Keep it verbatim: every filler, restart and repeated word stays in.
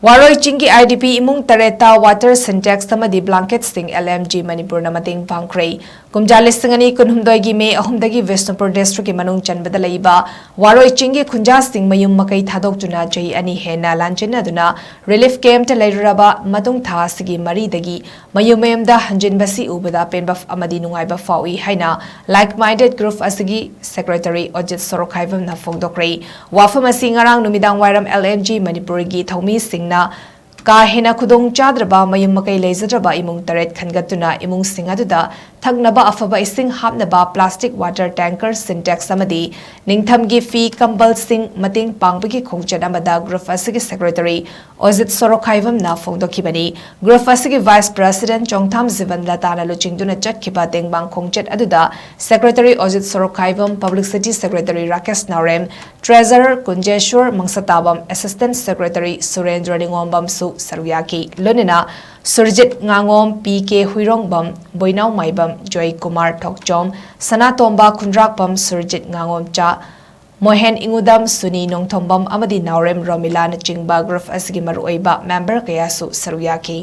ꯋꯥꯔꯣꯏ ꯆꯤꯡꯒꯤ I D P ꯏꯃꯨꯡ ꯇꯔꯦꯠꯇ water sintex ꯑꯃꯗꯤ blanketꯁꯤꯡ L M G ꯃꯅꯤꯄꯨꯔꯅ ꯃꯇꯦꯡ ꯄꯥꯡꯈ꯭ꯔꯦ꯫ ꯀꯨꯝꯖꯥ ꯂꯤꯁꯤꯡ ꯑꯅꯤ ꯀꯨꯟꯍꯨꯝꯗꯣꯏꯒꯤ ꯃꯦ ꯑꯍꯨꯝꯗꯒꯤ ꯕꯤꯁꯅꯨꯄꯨꯔ districtꯀꯤ ꯃꯅꯨꯡ ꯆꯟꯕꯗ ꯂꯩꯕ ꯋꯥꯔꯣꯏ ꯆꯤꯡꯒꯤ ꯈꯨꯟꯖꯥꯁꯤꯡ ꯃꯌꯨꯝ ꯃꯀꯩ ꯊꯥꯗꯣꯛꯇꯨꯅ ꯆꯍꯤ ꯑꯅꯤ ꯍꯦꯟꯅ ꯂꯥꯟꯖꯤꯟꯅꯗꯨꯅ relief campꯇ ꯂꯩꯔꯨꯔꯕ ꯃꯇꯨꯡ ꯊꯥ ꯑꯁꯤꯒꯤ ꯃꯔꯤꯗꯒꯤ ꯃꯌꯨꯝ ꯃꯌꯨꯝꯗ ꯍꯟꯖꯤꯟꯕꯁꯤ ꯎꯕꯗ ꯄꯦꯟꯕ ꯑꯃꯗꯤ ꯅꯨꯡꯉꯥꯏꯕ ꯐꯥꯎꯏ ꯍꯥꯏꯅ like minded group ꯑꯁꯤꯒꯤ secretary ꯑꯣꯖꯤꯠ ꯁꯣꯔꯣꯛꯈꯥꯏꯕꯝꯅ ꯐꯣꯡꯗꯣꯛꯈ꯭ꯔꯦ꯫ ꯋꯥꯐꯝ ꯑꯁꯤ ꯉꯔꯥꯡ ꯅꯨꯃꯤꯗꯥꯡ ꯋꯥꯏꯔꯝ L M G ꯃꯅꯤꯄꯨꯔꯒꯤ ꯊꯧꯃꯤꯁꯤꯡꯅ ꯀꯥ ꯍꯦꯟꯅ ꯈꯨꯗꯣꯡ ꯆꯥꯗ꯭ꯔꯕ ꯃꯌꯨꯝ ꯃꯀꯩ ꯂꯩꯖꯗ꯭ꯔꯕ ꯏꯃꯨꯡ ꯇꯔꯦꯠ ꯈꯟꯒꯠꯇꯨꯅ ꯏꯃꯨꯡꯁꯤꯡ ꯑꯗꯨꯗ ꯊꯛꯅꯕ ꯑꯐꯕ ꯏꯁꯤꯡ ꯍꯥꯞꯅꯕ plastic water tanker sintex ꯑꯃꯗꯤ ꯅꯤꯡꯊꯝꯒꯤ ꯐꯤ ꯀꯝꯕꯜꯁꯤꯡ ꯃꯇꯦꯡ ꯄꯥꯡꯕꯒꯤ ꯈꯣꯡꯆꯠ ꯑꯃꯗ group ꯑꯁꯤꯒꯤ secretary ꯑꯣꯖꯤꯠ ꯁꯣꯔꯣꯛꯈꯥꯏꯕꯝꯅ ꯐꯣꯡꯗꯣꯛꯈꯤꯕꯅꯤ꯫ Group ꯑꯁꯤꯒꯤ vice president ꯆꯣꯡꯊꯥꯝ ꯖꯤꯕꯟ ꯂꯇꯥꯅ ꯂꯨꯆꯤꯡꯗꯨꯅ ꯆꯠꯈꯤꯕ ꯇꯦꯡꯕꯥꯡ ꯈꯣꯡꯆꯠ ꯑꯗꯨꯗ secretary ꯑꯣꯖꯤꯠ ꯁꯣꯔꯣꯛꯈꯥꯏꯕꯝ, publicity secretary ꯔꯥꯀꯦꯁ ꯅꯥꯎꯔꯦꯝ, treasurer ꯀꯨꯟꯖꯦꯁꯣꯔ ꯃꯪꯁꯇꯥꯕꯝ, assistant secretary ꯁꯨꯔꯦꯟꯗ꯭ꯔ ꯅꯤꯉꯣꯝꯕꯝꯁꯨ ꯁꯔꯨꯛ ꯌꯥꯈꯤ꯫ ꯂꯣꯏꯅꯅ ꯁꯨꯔꯖꯤꯠ ꯉꯥꯉꯣꯝ, P K ꯍꯨꯏꯔꯣꯡꯕꯝ, ꯕꯣꯏꯅꯥꯎꯃꯥꯏꯕꯝ, ꯖꯣꯏ ꯀꯨꯃꯥꯔ ꯊꯣꯛꯆꯣꯝ, ꯁꯅꯥꯇꯣꯝꯕ ꯈꯨꯟꯗ꯭ꯔꯥꯛꯄꯝ, ꯁꯨꯔꯖꯤꯠ ꯉꯥꯉꯣꯝꯆꯥ, ꯃꯣꯍꯦꯟ ꯏꯉꯨꯗꯝ, ꯁꯨꯅꯤ ꯅꯣꯡꯊꯣꯝꯕꯝ ꯑꯃꯗꯤ ꯅꯥꯎꯔꯦꯝ ꯔꯣꯃꯤꯂꯥꯅꯆꯤꯡꯕ group ꯑꯁꯤꯒꯤ ꯃꯔꯨꯑꯣꯏꯕ member ꯀꯌꯥꯁꯨ ꯁꯔꯨꯛ ꯌꯥꯈꯤ꯫